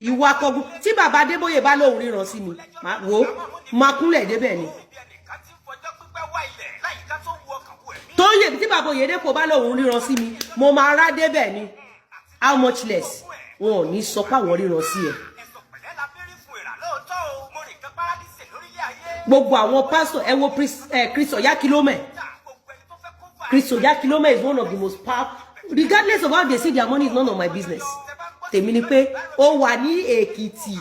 Ìwọ akọgun, tí bàbá Adébóyè bá lóun ríran sí mi, wò ó, máa kúnlẹ̀ débẹ̀ ni. Tóyè, tí bàbá Oyèdépò bá lóun ríran sí mi, mo máa rá débẹ̀ ni. How much less wọn ò ní sọ pé àwọn ríran sí ẹ. Gbogbo àwọn pásítọ̀, ẹ wo Chris Oyakhilome. Chris Oyakhilome is one of the most powerful. Regardless of how they see their money is none of my business. Tèmi ni pé ó wà ní Èkìtì.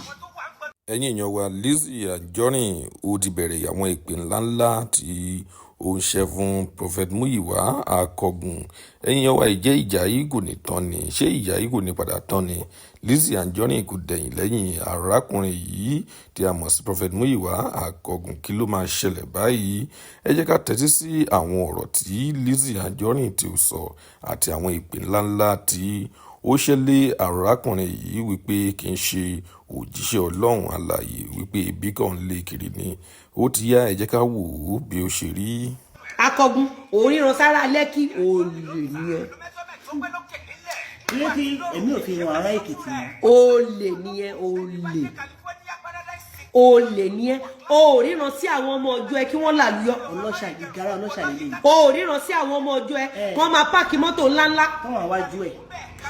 Ẹ̀yin èèyàn wa, Lizzy Anjorin ó ti bẹ̀rẹ̀ àwọn ìpè ńláńlá tí ó ń ṣe fún Prophet Muyiwa Akọgun. Ẹ̀yin èèyàn wa, ìjẹ́ ìjà yìí kò ní tán ni? Ṣé ìjà yìí kò ní padà tán ni? Lizzy Anjorin kò dẹ̀yìn lẹ́yìn arákùnrin yìí tí a mọ̀ sí Prophet Muyiwa Akọgun. Kí ló máa ṣẹlẹ̀ báyìí? Ẹ jẹ́ ká tẹ́tí sí àwọn ọ̀rọ̀ tí Lizzy Anjorin tí ó sọ àti àwọn ìpè ńláńlá tí ó ṣẹlẹ̀ arákùnrin yìí, wípé kì í ṣe òjíṣẹ́ Ọlọ́run alààyè, wípé ibi kan ń lé kiri ni. Ó ti yá, ẹ jẹ́ ká wò ó bí ó ṣe rí. Akọgun, òun ríran sára Lẹ́kì, olè ni ẹ. Ilé tí èmi ò fi ran ará Èkìtì mọ́. Olè ni ẹ, olè, olè ni ẹ. O ò ríran sí àwọn ọmọ ọjọ́ ẹ kí wọ́n làlùyọ. Ọlọ́ṣà, ìgárá ọlọ́ṣà lélẹ̀ yìí. O ò ríran sí àwọn ọmọ ọjọ́ ẹ kí wọ́n máa park mọ́tò ńláńlá. Tọ́wọ́n àwájú ẹ̀.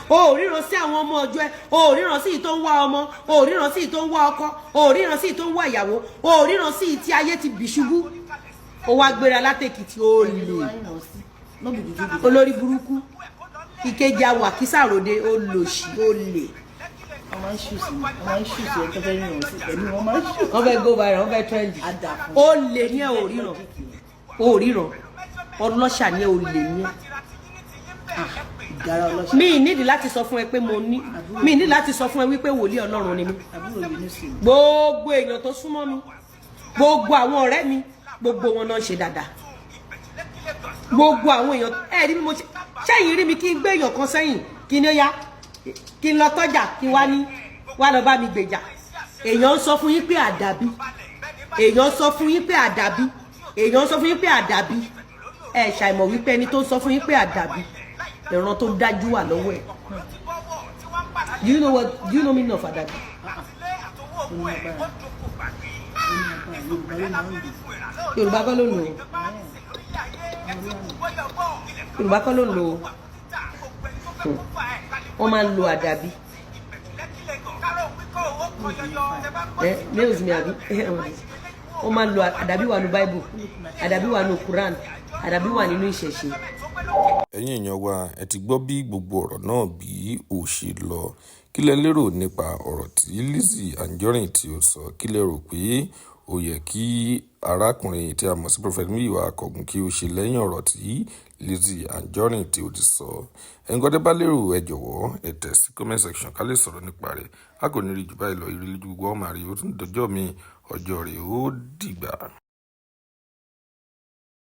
O ò ríran sí àwọn ọmọ ọjọ́ ẹ. O ò ríran sí ìyí tó ń wá ọmọ, o ò ríran sí ìyí tó ń wá ọkọ, o ò ríran sí ìyí tó ń wá ìyàwó, o ò ríran sí ìyí tí ayé ti bì ṣubú. O wá gbéra látèkìtì, o lè olórí burúkú, ìkejì awọ àkísàròde, olòṣì, olè. Wọ́n máa ń ṣù sí, wọ́n máa ń ṣù sí ẹni tó fẹ́ ríran sí ẹ̀mí, wọ́n máa ń ṣù. Wọ́n fẹ́ go viral, wọ́n fẹ́ trend. Á dà fún. Olè ní ẹ, ò ríran, ò ríran, ọlọ́ṣà ní ẹ, olè ní ẹ. Ìgárá ọlọ́ṣà. Mi nídìí láti sọ fún ẹ pé mo ní, mi nídìí láti sọ fún ẹ wípé wòlíì Ọlọ́run ni mí. Àbúrò Yunus ni. Gbogbo èèyàn tó súnmọ́ mi, gbogbo àwọn ọ̀rẹ́ mi, gbogbo wọn náà ń ṣe dáadáa. Gbogbo àwọn èèyàn, ẹ rí bí mo ṣe ṣẹ́yìn rí mi kí n gbé èèyàn kan sẹ́yìn, kí ni ó yá, kí n lọ tọ́jà, kí n wá ní wá lọ bá mi gbèjà. Èèyàn ń sọ fún yín pé àdàbí, èèyàn sọ fún yín pé àdàbí, èèyàn sọ fún yín pé àdàbí. Ẹ ṣàìmọ̀ wípé ẹni tó ń sọ fún yín pé àdàbí, ìran tó dájú wà lọ́wọ́ ẹ̀. Do you know what? Do you know meaning of àdàbí? Ó ní agbára, ó ní agbára. Yorùbá ló máa ń lò. Yorùbá kọ́ ló ń lò ó. Yorùbá kọ́ ló ń lò ó. Wọ́n máa ń lo àdàbí. Ẹ males mi àbí wọ́n máa ń lo àdàbí? Wà ní Bible, àdàbí wà ní Quran, àdàbí wà nínú ìṣẹ̀ṣe. Ẹ̀yin èèyàn wa, ẹ ti gbọ́ bí gbogbo ọ̀rọ̀ náà bí ó ṣe lọ. Kí lẹ lérò nípa ọ̀rọ̀ tí Lizzy Anjorin tí ó sọ? Kí lẹ rò pé ó yẹ kí arákùnrin tí a mọ̀ sí Prophet Muyiwa Akọgun kí ó ṣe lẹ́yìn ọ̀rọ̀ tí Lizzy Anjorin tí ó ti sọ? Ẹnìkan tẹ́ bá lérò, ẹ jọ̀wọ́, ẹ tẹ̀ sí comment section ká lè sọ̀rọ̀ nípa rẹ̀. A kò ní rí jù báyìí lọ. Ìrírí gbogbo ọmọ àrí ó tún dọjọ́ mi, ọjọ́ rẹ̀ ó dìgbà.